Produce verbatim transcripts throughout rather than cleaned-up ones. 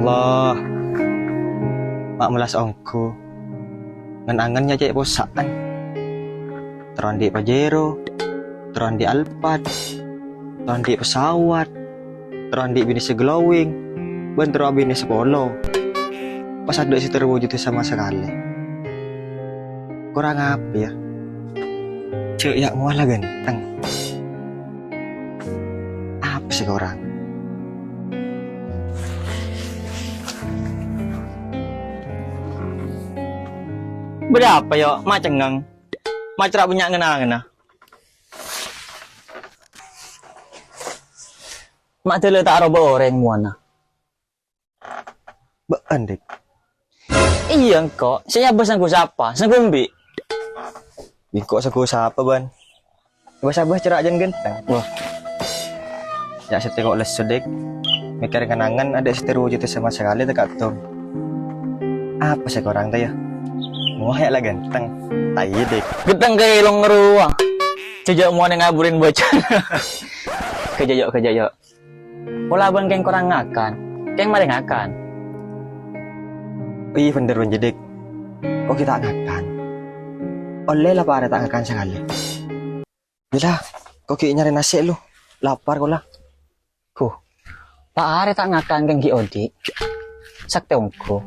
Allah, ma' mellas ongghu. Ngen-angen nya' cè' possa'an. Terro andi' Pajero, terro andi' Alphard, terro andi' pesawat, terro andi' binè sè glowing, bân terro abinè sapolo. Pas adâ' sè terwujud sama sakalè. Korang apa ya? Cè' ya' mola ganteng. Apa sè korang? Bâdâ apa, yo? Ma' cengngeng. Ma' cera' bânnya' ngen-angenna. Ma' dâlâ ta' aroba orèng mowana. Bâ'ân, Dik. Iyâ, engko'. Sè nyabâ sangghu sapa? Sangghu embi'? Engko' sangghu sapa, Bân? Bâ-sabâ cera' jân ganteng. Wah. Ya, sè tèko' lesso, Dik. Mèkkèr ngen-angen adâ' sè terwujud sama sakalè tèka' tong. Apa sè korang, ta' ya? Wah, ya la ganteng. Ta' iyâ, Dik. Ganteng kaè long rowa. Jhâ' jhâ' mowana ngaburèn bâca. Kejayok, kejayok. Pola bân kèng korang ngakan, kèng marè ngakan. Iyâ, bhender, Bân, Dik. Ko' ghi' ta' ngakan. Ollè la pa' arè ta' ngakan sakalè. Iyâ la, ko' ghi' nyarè nasè' lu. Lapar ko' la. Huh. Pa' arè ta' ngakan kèng ghi' odi'. Saktè ongghu.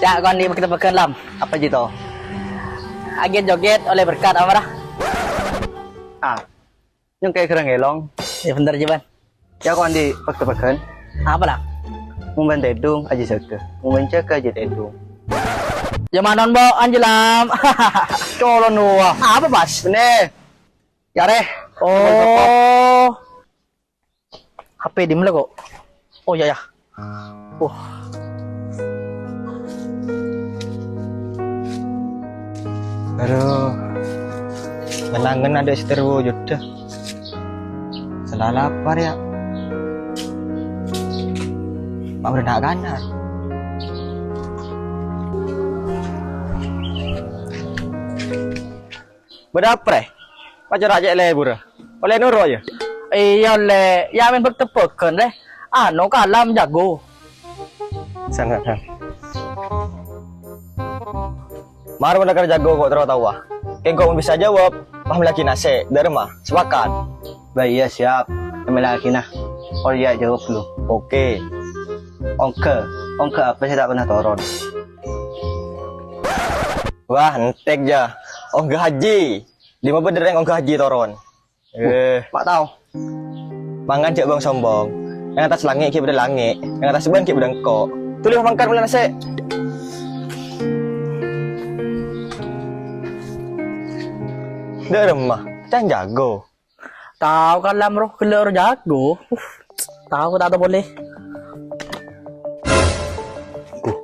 Ah, ya, kon di pegghân-pegghân, Lam. Apa jiyâ to? Agen joget oleh berkat, apa, Ra? Ah, nyong kayak gerang elong. Ya, bener, Jiban. Ya, kok andi' pegghân-pegghân? Apa, Lam? Mumban tèdung, aji jâgâ. Mumban jâgâ, aji tèdung. Ya, manon, Bo, anjelam. Colon, wah. Apa, pas? Bener. Ya, Reh. Oh. H P dimma la, kok? Oh, ya, ya. Wah. Aduh. Ngen-angen adâ' sè terwujud, dâ. Sella lapar, ya. Ma' bârâ' na'-kana'. Bâdâ apa, Rè? Pacara cè' lebbhurrâ. Ollè noro', ya? Iyâ, ollè. Ya, men bâk-tebbhâghân, Rè. Anu, kalam jago. Sana, sana. Mar mon lakar jago, ko' terro taowa. Kèng ko' mon bisa jawab, pas mellèaghi nasè', dâ' remma. Sepakat? Bâ, iyâ, siap. Mellèaghina. Ollè jawab dulu. Oke. Ongghâ, ongghâ apa sè ta' pernah toron? Wah, entèk, jâ. Ongghâ haji. Dimma bâdâ rèng ongghâ haji toron? Eh. Ma' tao. Mangkana jhâ' bâng-sombâng. Neng attas langngè' ghi' bâdâ langngè', neng attas bân ghi' bâdâ engko'. Dhuli mangkat mellè nasè'. Dâ' remma, can jago. Tao kalam roh, ghellâ' oro jago. Uf, tao ko' ta' tao polè. Duh,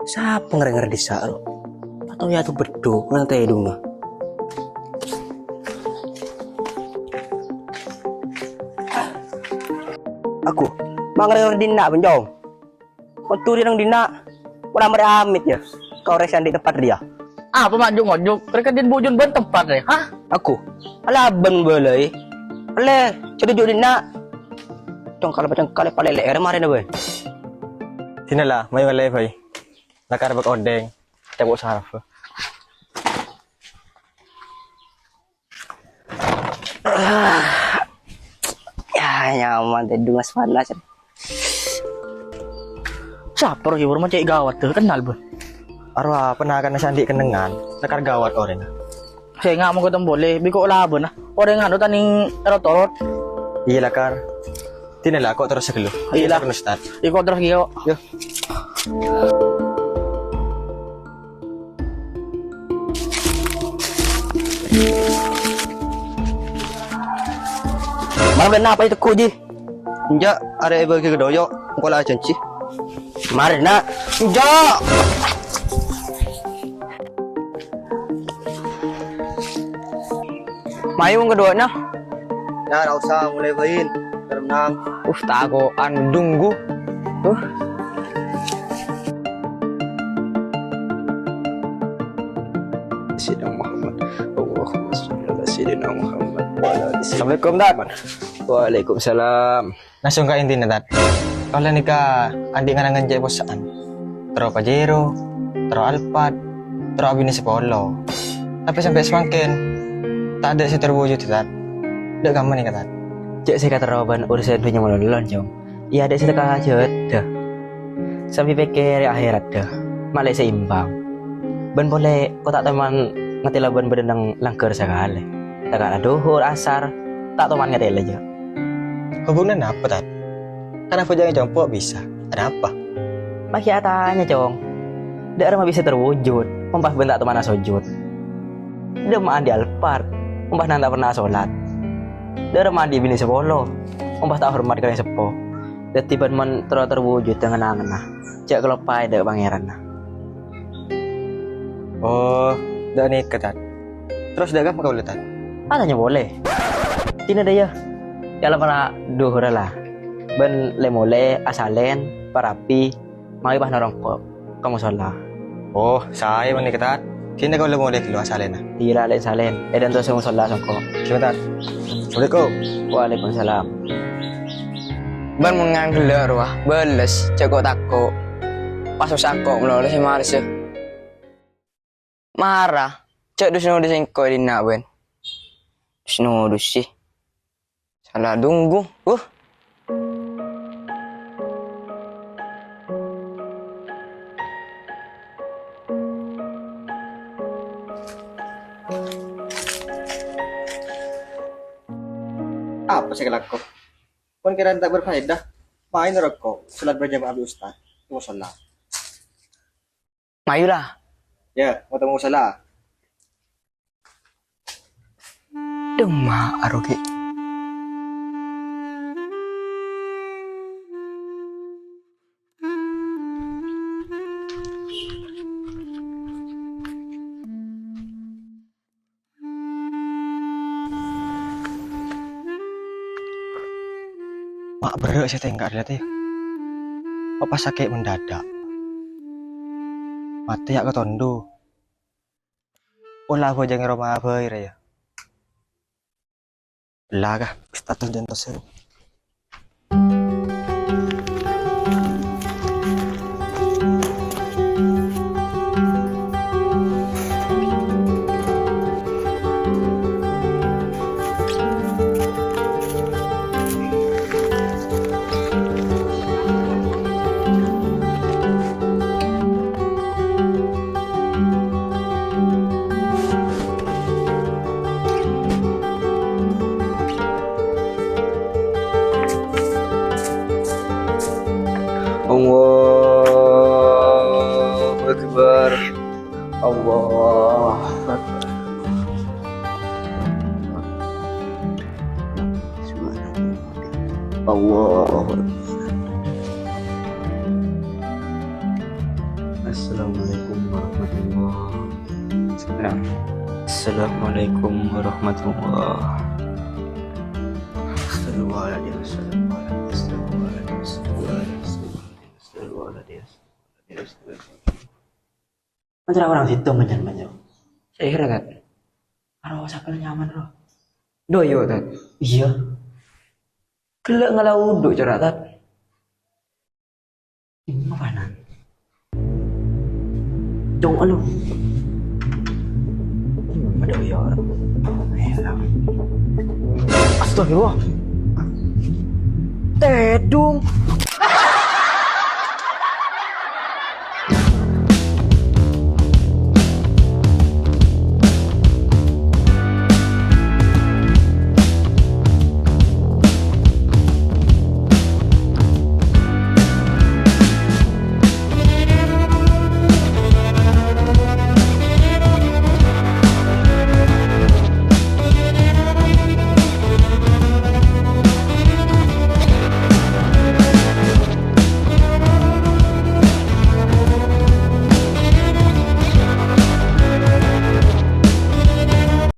sapa ngèr-ngèr dissa' roh? Atau ya tu beddhu nang tèdungnga. Aku, mangèr-ngèr dinna', Bonjong. Metturi nang dinna', pola marè amit, ya, ka orèng sè andi' tempat rèya. Apa ma' jhuk-ngojhuk? Rèka din bujun bân tempat rè, ha? Aku, alabân bâlâi. Ollè, cè' jhuk dinna'. Congkal-pacongkal palèlè marèna bâi. Dinala, mayu ngallè bâi. Lakar bâk ondhèng, cèpo' saraf. Ah. Ya, nyaman tèdung, Mas, panas. Sapa roh, ya, Bro, ma' cè' gawat, tuh, kenal, Bro. Arowa, apa nakana sè andi' kennengngan, lakar gawat orèngnga. Sènga' mongko tembole, bi' ko' labâna. Orèng anu tani rot-orot. Iyâ, lakar. Dinala, ko' terros ghâllu. Iyâ, la. Ustad. Iyâ, ko' terros, iyâ. Yo. Marè bâ'na apa ètegghu', Ji? Enjâ', arè èbâgi ka Doyo, engko' la ajhânjhi. Marè, Na'. Enjâ'. Mayu wong kaduwâ'na. Nah, ra' osa, molaè bâi. Nah, uh, tako'an dunggu. Uh. Sayyidina Muhammad. Allahumma shalli ala Sayyidina Muhammad wa ala ali Sayyidina Assalamualaikum, Tat. Muhammad. Waalaikumsalam. Langsung ka intina, Tat. Kaulâ nèka andi' ngan-ngangan cè' possa'an. Terro Pajero, terro Alphard, terro abinè sapolo. Tapè sampè' samangkèn, ta' tadâ' sè terwujud, Tat. Dâ' kamma nèka, Tat? Cè' sè èkaterro bân urusan dhunnya malolo, Cong. Iyâ, dâ' sè tèka jâdâ. Sampè' pèkkèr ahèratta, malè seimbang. Bân polè, ko' ta' toman ngatèla bân bâdâ neng langghâr sakalè. Tèka dhuhur, asar, ta' toman ngatèla, jâ'. Hubunganna apa, Tat? Kan abhâjâng è compo' bisa. Ada apa? Makè atanya, Cong. Dâ' remma bisa terwujud, mon pas bân ta' toman asojud. Dâ' remma andi' Alphard, mon pas nang ta' pernah asolat. Dâ' remma andi' binè sapolo, mon pas ta' hormat ka orèng seppo. Dhâddhi bân mon terro terwujud è ngen-angenna, jâ' kaloppaè dâ' Pangèranna. Oh, dâ' nèka, Tat. Terros dâ' kamma kaulâ, Tat? Atanya polè. Dina dâ' iyâ. Yâ la para dhuhurra la. Bân lè-molè, asalèn, parabi, mayu pas narongko' ka mosolla. Oh, saè mon nèka, Tat. Dina kaulâ molè ghâllu asalènna. Iyâ la, lè-salèn. È dânto' sè mosolla songko'. Ghâllu, Tat. Assalamualaikum. Waalaikumsalam. Bân mon ngan ghellâ' rowa, bâles, jâ' ko'-tako'. Pas soko' malolo sè marsa. Mara, jâ' dus-nodus sèngko' è dinna' bân. Dus-nodus sih. Sala dunggu. Uh. Apa sè èkalako? Mon kèra ta' berfaedah, mayu narongko' salat berjamaah bi' ustad. Tunggu salat. Mayu la. Yâ, mau tunggu salat. Dâmma arogi. Ma' berrâ' sè tèngka' dâlât, yâ. Apa sakè' mendadak? Matè yâ' katondo. Ola abhâjâng è roma bhâi rèya. Ella, ka, status dânto' sè. Allahu Akbar. Allahu Akbar. Allahu Akbar. Assalamualaikum warahmatullahi wabarakatuh. Assalamualaikum warahmatullahi wabarakatuh. Sallu ala Nabi, sallu ala Nabi, sallu ala Nabi, sallu ala Nabi, sallu ala Nabi, sallu ala Nabi. Mancara orang situ mancan-mancan. Saya heran, Tat. Aro sakal nyaman, ro. Doyo, Tat. Iya. Gellâ' ngala' udhu, cora', Tat. Ini apa, Nan? Cong, anu. Aduh, ya. Astagfirullah. Tedung.